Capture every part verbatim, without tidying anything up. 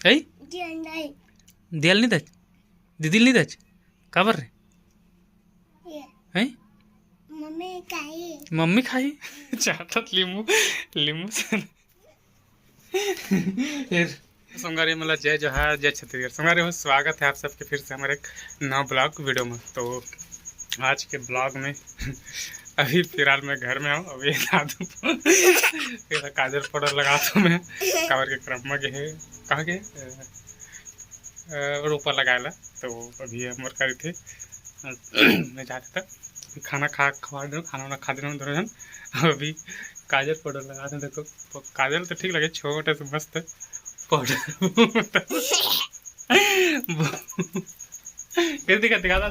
है? दियल नहीं दच। दीदी नहीं दच। काबर रे? ये। हैं? मम्मी खाई। मम्मी खाई? चाटत लींबू, लींबू से। फिर संगवारी, मतलब, जय जोहार, जय छत्तीसगढ़। संगवारी हो, स्वागत है आप सबके फिर से हमारे एक नवा ब्लॉग वीडियो में। तो आज के ब्लॉग में अभी फिलहाल मैं घर में हूँ। अभी दादू को काजल पाउडर लगा दूँ मैं, काबर के क्रम में गए, कहाँ गए, अ, अ, रोपा लगाए ला। तो अभी हमर करी थे, अ, मैं जाते तक खाना खा, खवा दे, खाना वाना खा देना दोनों जन। अभी काजल पाउडर लगा दे, देखो, काजल तो ठीक लगे, छोटे से मस्त पाउडर। कैसे दिखा, दिखा दा।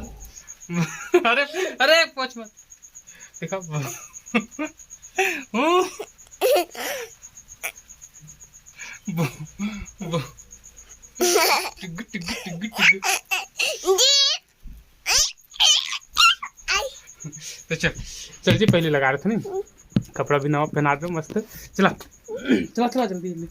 अरे, अरे, पोछ मत। देखा। टिक, टिक, टिक, टिक। तो चल, चल जी, पहले लगा रहे थे नहीं, कपड़ा भी नवा पहना दो मस्त। चला, चला, चला, जल्दी, जल्दी।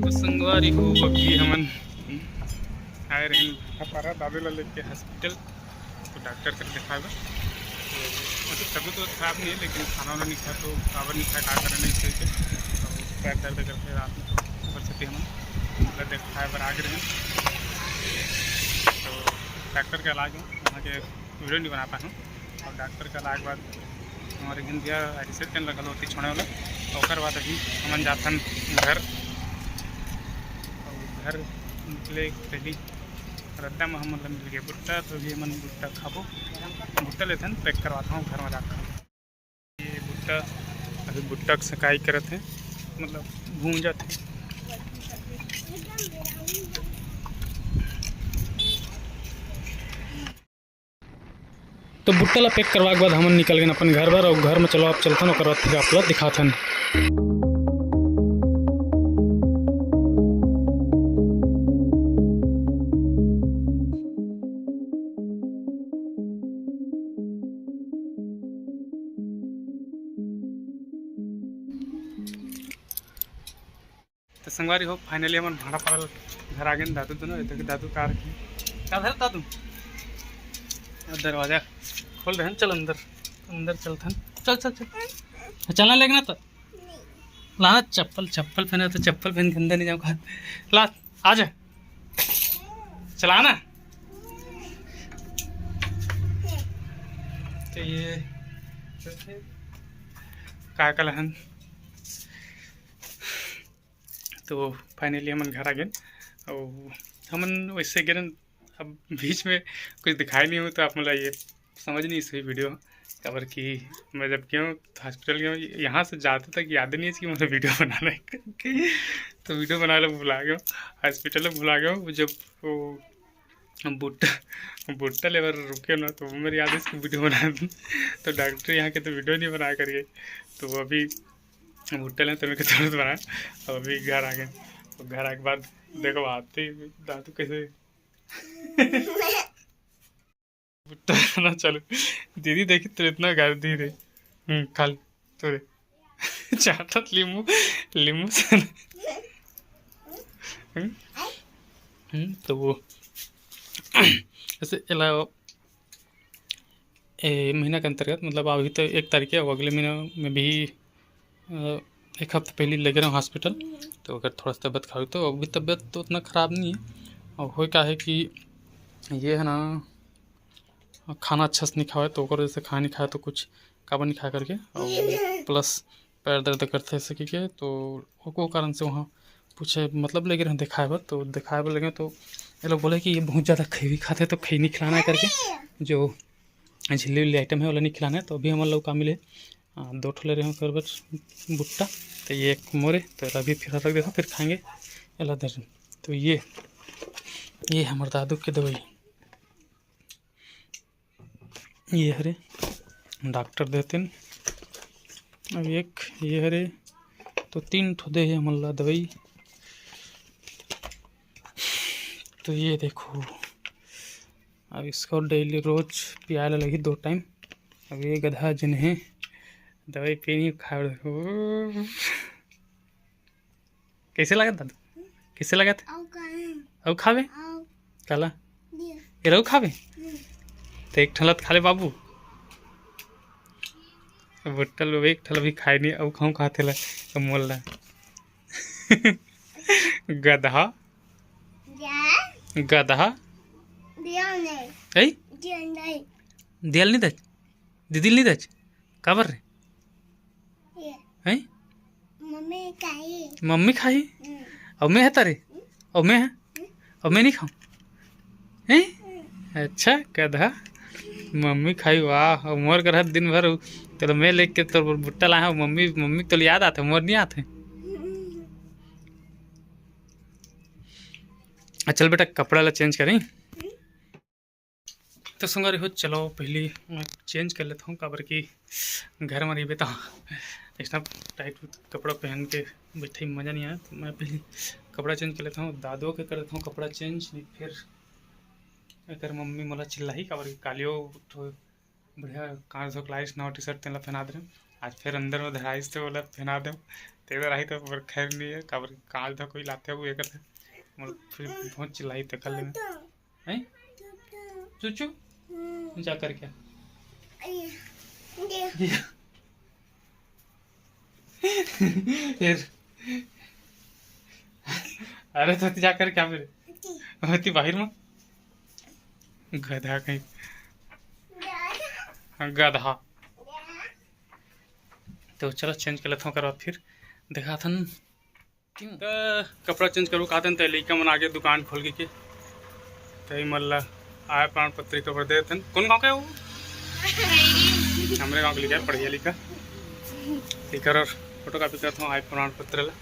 तो संगवारी हो, अभी हमन आए रहे भाटापारा दादू ला लेके हॉस्पिटल, तो डॉक्टर कर दिखाए बर। तो मतलब तबीयत तो खराब नहीं है, लेकिन खाना वाना नहीं खाया, तो काबर नहीं खाया, का कारण है, इस वजह से। तो पैर दर्द करते रात में, तो ओकर सेती हमन मतलब दिखाए बर आ गए रहे। तो डॉक्टर के इलाज में वहाँ के वीडियो नहीं बना पाए हूँ। और डॉक्टर के इलाज के बाद हमारे घिन दिया रिसेप्शन लगल होती छोड़े वाला। ओकर बाद अभी हमन जाथन घर। और घर निकले पहली रद्दा में हमन ला मिल गए भुट्टा, तो अभी हमन भुट्टा खाबो, भुट्टा लेथन, पैक करवाता हूँ घर में जाकर। ये भुट्टा, अभी भुट्टा के सकाई करत है, मतलब भूंजत है। तो भुट्टा ला पैक करवा के बाद हमन निकल गए अपन घर बर, और घर में चलो आप चलथन, ओकर बाद फिर आप ला दिखाथन। तो संगवारी हो, finally हमन भाटापारा घर आ गए दादू दोनों। ये देखो दादू कार की, का धर दादू? और दरवाजा खोल रहे हैं, चल अंदर, अंदर चलथन, चल, चल, चल, चलना लेगना तो लाना चप्पल, चप्पल पहने तो चप्पल पहन के अंदर नहीं जाऊँगा। ला, आ जा, चलाना। तो ये का कहला हन, तो finally हमन घर आ गए। और हमन वैसे गए, अब बीच में कुछ दिखाई नहीं हो तो आप मतलब ये समझ नहीं सही वीडियो, काबर कि मैं जब गया हूँ तो हॉस्पिटल गया हूँ, यहाँ से जाते तक याद नहीं है कि मतलब वीडियो बनाना है करके। तो वीडियो बनाए ला भुला गया हूँ, हॉस्पिटल में भुला गया हूँ। जब वो भुट्टा, भुट्टा लेबर रुके ना, तो वो मेरी याद है इसकी वीडियो बना दी। तो डॉक्टर यहाँ के तो वीडियो नहीं बनाया करिए। तो अभी भुट्टा लें तो मेरे को तुरंत बनाया। अब अभी घर आ गए, तो घर आके बाद देखो आते ही दादू कैसे। भुट्टा ना चालू। दीदी देखी तो इतना गार दी रे। हम्म, खा ले। तो रे। चाटत लींबू, लींबू से। हम्म, हम्म, तो वो ऐसे अलावा ए महीना के अंतर्गत, मतलब अभी तो एक तारीख है, वो अगले महीना में भी अ, एक हफ्ता पहले लेगे रहूँ हॉस्पिटल, तो अगर थोड़ा सा तबीयत खराब हुई तो अभी तबीयत तो उतना खराब नहीं है। और हो क्या है कि ये है ना, खाना अच्छा से नहीं खावे, तो ओकर वजह से खाना नहीं खाए, तो कुछ काबर नहीं खाए करके। और प्लस पैर दर्द करते ऐसे की के, तो ओको कारण से वहाँ पूछे, मतलब लेगे रहे दिखाए बर, तो दिखाए बर लेगे तो ये लोग बोले कि ये बहुत ज़्यादा खैनी खाते, तो खैनी खिलाना है करके। जो झिल्ली उल्ली आइटम है, वाला नहीं खिलाना है। तो अभी हमन लोग का मिले, हाँ, दो ठो ले रहे हो ओकर बर भुट्टा। तो ये एक मोरे, तो एला भी फिर रख देता, फिर खाएंगे। एला धर। तो ये, ये हमर दादू के दवाई, ये हरे डॉक्टर देतेन। अब एक ये हरे, तो तीन ठो दे हे हमन ला दवाई। तो ये देखो, अब इसको डेली रोज पियाए ला लगही दो टाइम। अब ये गधा जिन्हें दवाई पीनी खाए ला। कैसे लगत दादू? कैसे लगत? अउ खाए। अउ खाबे? अउ काला? दिया। एला अउ खाबे? हम्म। तो एक ठलत खा ले बाबू। अब बोतल में एक ठल भी खाए नहीं, अउ खाऊं कहा थे ला, तो मोल ला। गधा। जा। गधा। दिया नहीं। ऐ? दिया नहीं। दियल नहीं दच? दीदी नहीं दच? काबर रे? ये। हैं? मम्मी खाही। मम्मी खाही? हम्म। अउ मैं है तारे? अउ मैं है? अउ मैं नहीं खाऊं? हैं? अच्छा, गधा। मम्मी खाही, वाह। अउ मोर घर दिन भर उ-, तेला मैं लेके तोर बर भुट्टा लाया हूं। मम्मी, मम्मी के तो याद आथे, मोर नहीं आथे। हम्म। आ, चल बेटा, कपड़ा ला चेंज करें। तो संगवारी हो, चलो पहली मैं चेंज कर लेता हूँ, काबर कि घर में रहिबे तो इतना टाइट कपड़ा पहन के बैठे में मज़ा नहीं आया। तो मैं पहली कपड़ा चेंज कर लेता हूँ, दादू के कर लेता हूँ कपड़ा चेंज, नहीं फिर अगर मम्मी मोला चिल्लाही, काबर कि कालियो तो बढ़िया कांच धो के लाइस नवा टी शर्ट, तेला पहना दे रहे। आज फिर अंदर में धराइस तो बोला पहना दे, तेरा रही तो पर खैर नहीं है, काबर कि कांच धो कोई लाते वो ये करते, मोला फिर बहुत चिल्लाही, ते कर ले। हैं? चूचू? हम्म। जा करके। ये। फिर। अरे तो जा करके आ मेरे। होती बाहर में। गधा कहीं। हाँ, गधा। तो चलो चेंज कर लेता हूँ, ओकर बाद फिर दिखाथन। त कपड़ा चेंज करबो कहतन, त लइका मन आगे दुकान खोल के, के। त इमन ला आय प्रमाण पत्र के बर देत हन। कौन गाँव के हो? हमरे गाँव के लइका, बढ़िया लइका। एकर फोटो कॉपी करत हूँ आय प्रमाण पत्र ला,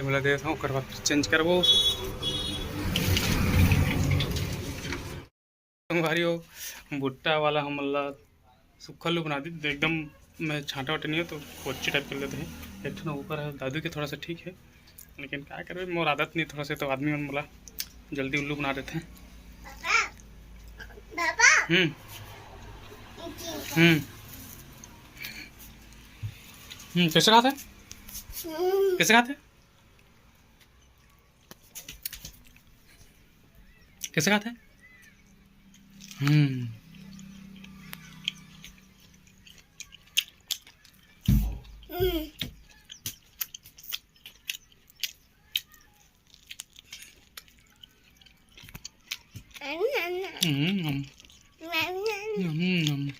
इमन ला देत हूँ, ओकर बाद फिर चेंज करबो। संगवारी हो, भुट्टा वाला हमन ला सुक्खा आलू बना दी, एकदम में छांटा वाटा नहीं हो तो कोच्ची टाइप कर लेते हैं। एक ठो ऊपर है दादू के, थोड़ा सा ठीक है, लेकिन क्या करबे, मोर आदत नहीं थोड़ा सा, तो आदमी मन मोला जल्दी उल्लू बना देते हैं। हम्म। हम्म। हम्म, कैसे खाते हैं? कैसे खाते हैं? कैसे खाते हैं? हम्म। हम्म, हम्म। हम्म, हम्म।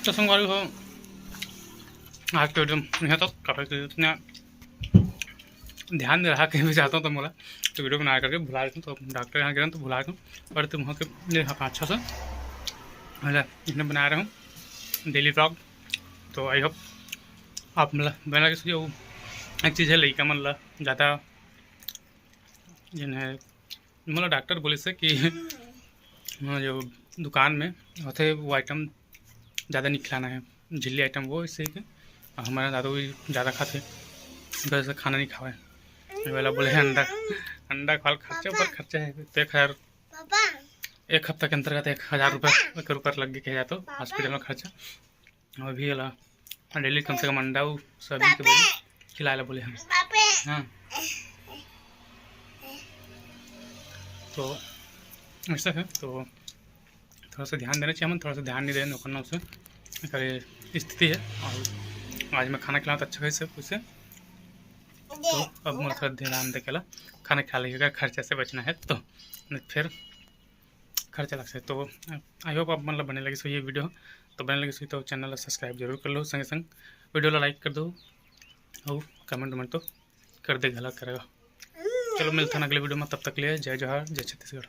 तो संगवारी हो, आज के वीडियो में यहाँ तक, काफी कुछ इतना ध्यान में रहा कहीं भी जाता हूँ तो मोला तो वीडियो बना करके भुला देता हूँ, तो डॉक्टर यहाँ गए तो भुला देता हूँ, पर तुम वहाँ के मेरे यहाँ अच्छा सा मतलब इसमें बना रहे हूँ डेली व्लॉग। तो आई होप आप मतलब बना के सही हो। एक चीज़ है, लइका मन ला ज़्यादा जिन है मतलब डॉक्टर बोले से कि हाँ, जो दुकान में होते वो आइटम ज़्यादा नहीं खिलाना है, झिल्ली आइटम वो, इससे कि हमारा दादू भी ज़्यादा खाते, वैसे खाना नहीं खावे। ये वाला बोले अंडा, अंडा खा ल, खर्चा ऊपर खर्चा है, तो एक हज़ार, एक हफ्ता के अंतर्गत एक हज़ार रुपये, एक रुपये लग गए कहे जाए तो हॉस्पिटल में खर्चा। और भी वाला डेली कम से कम अंडा वो सभी के बोले खिलाए ला बोले हम। हाँ, तो ऐसा है, तो थोड़ा सा ध्यान देना चाहिए, हम थोड़ा सा ध्यान नहीं देना, ओकर नाम से एकर स्थिति है। और आज मैं खाना खिलाऊँ तो अच्छा है सब कुछ से, तो अब मैं थोड़ा ध्यान दे के ला खाना खिला लेंगे, अगर खर्चा से बचना है तो, नहीं फिर खर्चा लग सकता। तो आई होप आप मन ला बने लगिस होही ये वीडियो, तो बने लगिस होही तो चैनल ला सब्सक्राइब जरूर कर लो, संगे संग वीडियो ला लाइक कर दो और कमेंट वमेंट तो कर दे घला करेगा। चलो मिलथन अगले वीडियो में, तब तक के लिए जय जोहार, जय छत्तीसगढ़।